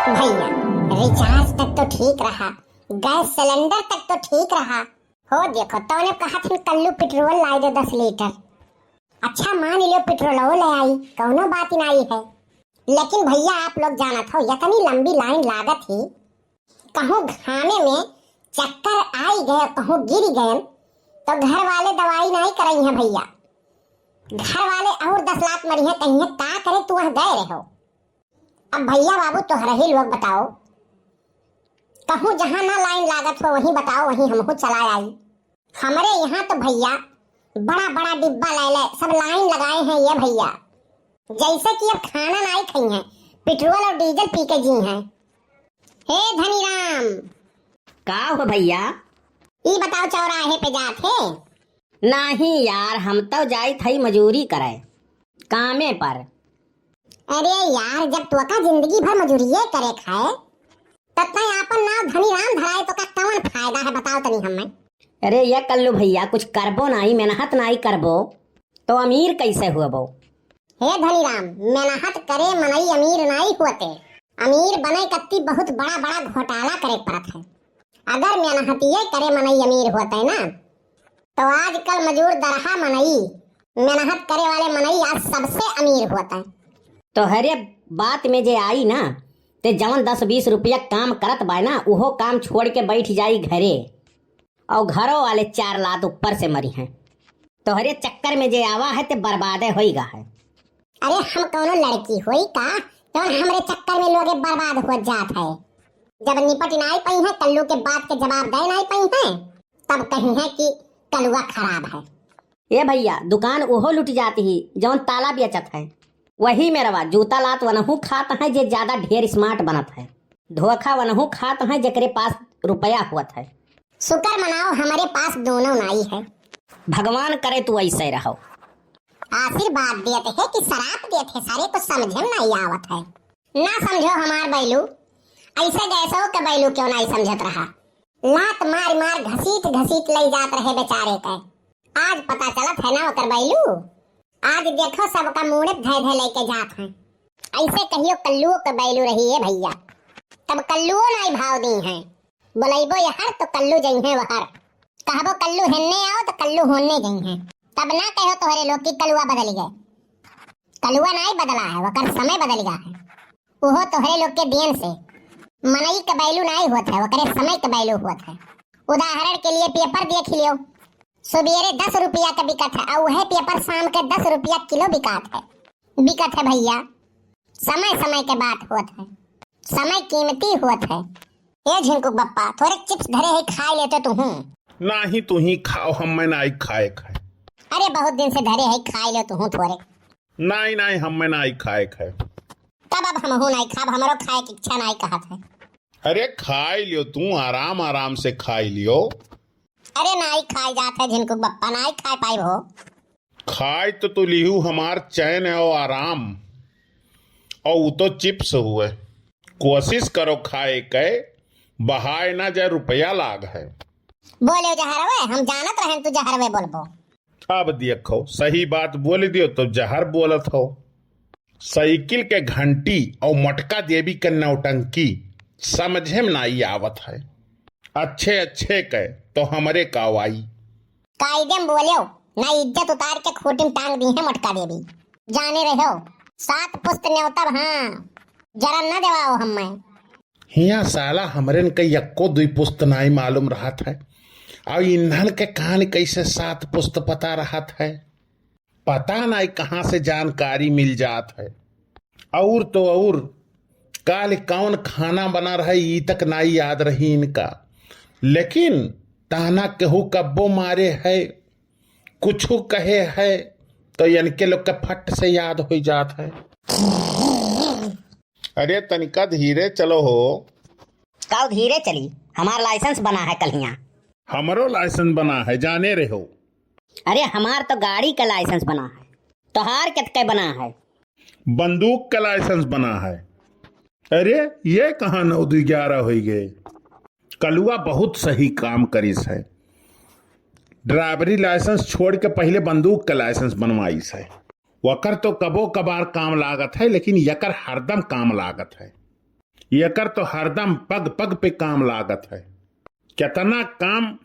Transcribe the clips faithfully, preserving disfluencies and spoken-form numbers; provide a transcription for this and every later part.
भैया, रिचार्ज तक तो ठीक रहा, गैस सिलेंडर तक तो ठीक रहा। हो देखो, तौने कहत हन कल्लू पेट्रोल लाई दे दस लीटर। अच्छा मान लियो पेट्रोलो ले आई, कौनो बात नाई है। लेकिन भैया आप लोग जानत हो, इतनी लंबी लाइन लागत ही, कहूँ घामे में चक्कर आई गए, कहूँ गिर गए, तो घर वाले दवाई नाई करई हैं भैया। घर वाले और दस लात मरी हैं, कहीं का करे तू वहाँ गए रहो। अब भैया बाबू तोहरे ही लोग बताओ, कहूँ जहाँ ना लाइन लागत हो वहीं बताओ, वहीं हमहू चला आई। हमरे यहाँ तो भैया बड़ा बड़ा डिब्बा ले ले सब लाइन लगाए हैं ये भैया, जैसे कि अब खाना नाई खाई हैं, पेट्रोल और डीजल पी के जी हैं। हे धनीराम। का हो भैया? ई बताओ चौराहे पे जात है? नाही यार, हम तो जाइत हई मजूरी करे, कामे पर। अरे यार, जब तोका जिंदगी भर मजूरिये करे खाए, तब तै आपन नाव धनीराम धराए, तोका कौन फायदा है, बताओ तनी हमें। अरे ये कल्लू भैया, कुछ करबो नाई, मेहनत नाई करबो, तो अमीर कैसे हुअबो? हे धनीराम, मेहनत करे मनई अमीर नाई होते, अमीर बने कत्ती बहुत बड़ा बड़ा घोटाला करे पड़त है। अगर मेहनतिये करे मनई अमीर होते ना, तो आजकल मजूर दरहा मनई, मेहनत करे वाले मनई आज सबसे अमीर होते। तोहरे बात में जे आई ना, ते जवन दस बीस रुपया काम करत बाय ना, उहो काम छोड़ के बैठ जाई घरे, और घरो वाले चार लात ऊपर से मरी हैं। तोहरे चक्कर में जे आवा है, ते बर्बादे होइगा है। अरे हम कौनो लड़की होई का, जौन हमरे चक्कर में लोगे बर्बाद हो जात है? जब निपट नाई पाई है, कल्लू के बात के जवाब दे नाई पाई है, तब कही है कि कलुआ खराब है। ए भैया, दुकान ओहो लुट जात ही, जौन ताला बेचत है। वही मेरवा जूता लात वनहू खात है, जे ज्यादा ढेर स्मार्ट बनत है। धोखा वनहू खात है, जेकरे पास रुपया होत है। शुक्र मनाओ, हमरे पास दोनों नाई है। भगवान करे तू ऐसे रहो। आशीर्वाद देत है कि सराप देत है, सारे कुछ समझे में नाई आवत है। ना समझो हमार बैलू, ऐसे गैसो के बैलू क्यों नाई समझत रहा। लात मार मार घसीट घसीट लई जात रहे बेचारे के। आज पता चलत है ना ओकर बैलू। आज देखो सबका मूड़े धै धै लेके जात हैं। ऐसे कहियो कल्लुओ के बैलू रही है भैया। तब कल्लुओ नाई भाव दी हैं। बोलैबो यहर तो कल्लू जइहें वहर। कहबो कल्लू हेन्ने आओ तो कल्लू होन्ने जइहें। तब ना कहो तोहरे लोग कि कलुआ बदल गए। कलुआ नाई बदला है, वकर समय बदल गया है। उहो तोहरे लोग के देन से। मनई के बैलू नाई होत है, वकरे समय के बैलू होत है। उदाहरण के लिए पेपर देख लियो, सुबेरे दस रुपया के बिकत है, और वह पेपर शाम के दस रुपया किलो बिकात है। बिकत है भैया, समय समय के बात होत है, समय कीमती होत है। ए झिनकुक बप्पा, थोरे चिप्स धरे है, खाए लेते तुहूँ। नाही, तुही खाओ, हम मैं नाई खाए खाए। अरे बहुत दिन से धरे है, खाए ले तुहूँ थोरे। नाई नाई, हम मैं नाई खाए खाए। तब अब हमहू नाई खाब, हमरो खाए की इच्छा नाई कहत है। अरे खाए लियो तू, आराम आराम से खाए लियो। अरे नाई खाए जात है झिनकुक बप्पा, नाई खाए पाइब हो। खाए तो तू लिहू हमार चैन और आराम, और वो तो चिप्स हुए। कोशिश करो खाए के, बहाए ना जाए रुपया लाग है। बोले जहरवे, हम जानत रहन तू जहरवे बोलबो। अब देखो, सही बात बोल दियो तो जहर बोलत हो। साइकिल के घंटी और मोटका देवी के नौटंकी समझे में नाई आवत है। अच्छे अच्छे के तो हमरे कावाई। कायदे में बोलो, ना इज्जत उतार के खूंटी में टांग दी है मोटका देवी। जाने रहो, सात पुस्त न्योतब, हाँ, जरन न देवाओ हमें। हियाँ साला हमरेन के यक्को दुई पुस्त नाई मालूम रहत है, और इन्हन के कान कैसे सात पुस्त पता रहत है। पता नाई कहाँ से जानकारी मिल जात है। और तो और, काल कौन खाना बना रहे, ई तक नाई याद रही इनका। लेकिन ताना केहू कब्बो मारे है, कुछ कहे है, तो इनके लोग के फट से याद हो जात है। अरे तनिका धीरे चलो हो। काऊ धीरे चली, हमार लाइसेंस बना है कल्हिया। हमरो लाइसेंस बना है, जाने रहो। अरे हमार तो गाड़ी का लाइसेंस बना है, तोहार कितके बना है? बंदूक का लाइसेंस बना है। अरे ये कहाँ नौ दू ग्यारह हो गए? कलुआ बहुत सही काम करिस है। ड्राइवरी लाइसेंस छोड़ के पहले बंदूक का लाइसेंस बनवाइस है। वकर तो कबो कबार काम लागत है, लेकिन यकर हरदम काम लागत है। एकर तो हरदम पग पग पे काम लागत है। केतना काम,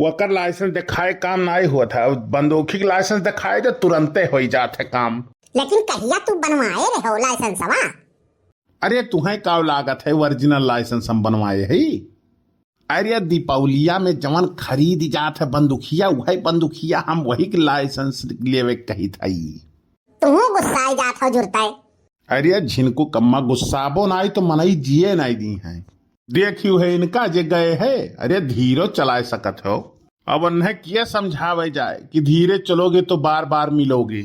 ओकर लाइसेंस देखाए काम नाई होत है। अब बंदूखी के लाइसेंस देखाए तो तुरंते होई जात है काम। लेकिन कहिया तू बनवाए रहो लाइसेंसवा? अरे तुहें का लागत है, ओरिजिनल लाइसेंस हम बनवाए है। अरे दीपावलिया में जवन खरीद जात है बंदूखिया, वही बंदूखिया हम वही के लाइसेंस लेवे के कहित हई। तुहू गुस्साए जात हो जुरतै। अरे झिनकू कम्मा, गुस्साबो नाई तो मनई जिए नाई दी हैं। देखियो है इनका जे गए है, अरे धीरो चलाए सकत हो। अब उन्हें किया समझावे जाए कि धीरे चलोगे तो बार बार मिलोगे,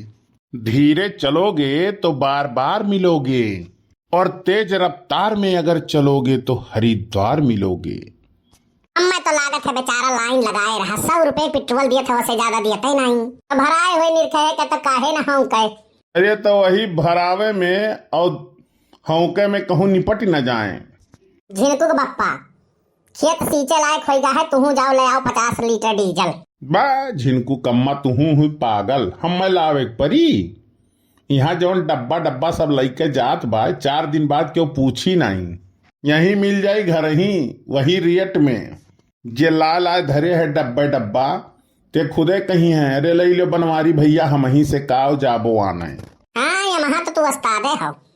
धीरे चलोगे तो बार बार मिलोगे, और तेज रफ्तार में अगर चलोगे तो हरिद्वार मिलोगे। अम्मा तो लागत है बेचारा लाइन लगाए रहा, सौ रुपए पेट्रोल दिए थे, वसे ज्यादा दिए थे नहीं। तो भराए हुए निरखे है, कहता काहे ना हौंके। अरे तो वही भरावे में और हौंके में कहूँ निपट न जाए। झिनकू के बप्पा, खेत सींचे लायक होई गा है, तुहू जाओ ले आओ पचास लीटर डीजल। बा झिनकू कम्मा, तुहू हुई पागल, हम मैं लावे के परी? यहाँ जौन डब्बा डब्बा सब लइके जात बा, चार दिन बाद केहू पूछी नाई। यहीं मिल जाई घर ही, वही रेट में। जे लाए लाए धरे है डब्बे डब्बा, ते खुदे कही है, "अरे लई लो बनवारी भैया, हम ही से काव जाबो आने।" हाँ, यमहा तो तू उस्तादे हो।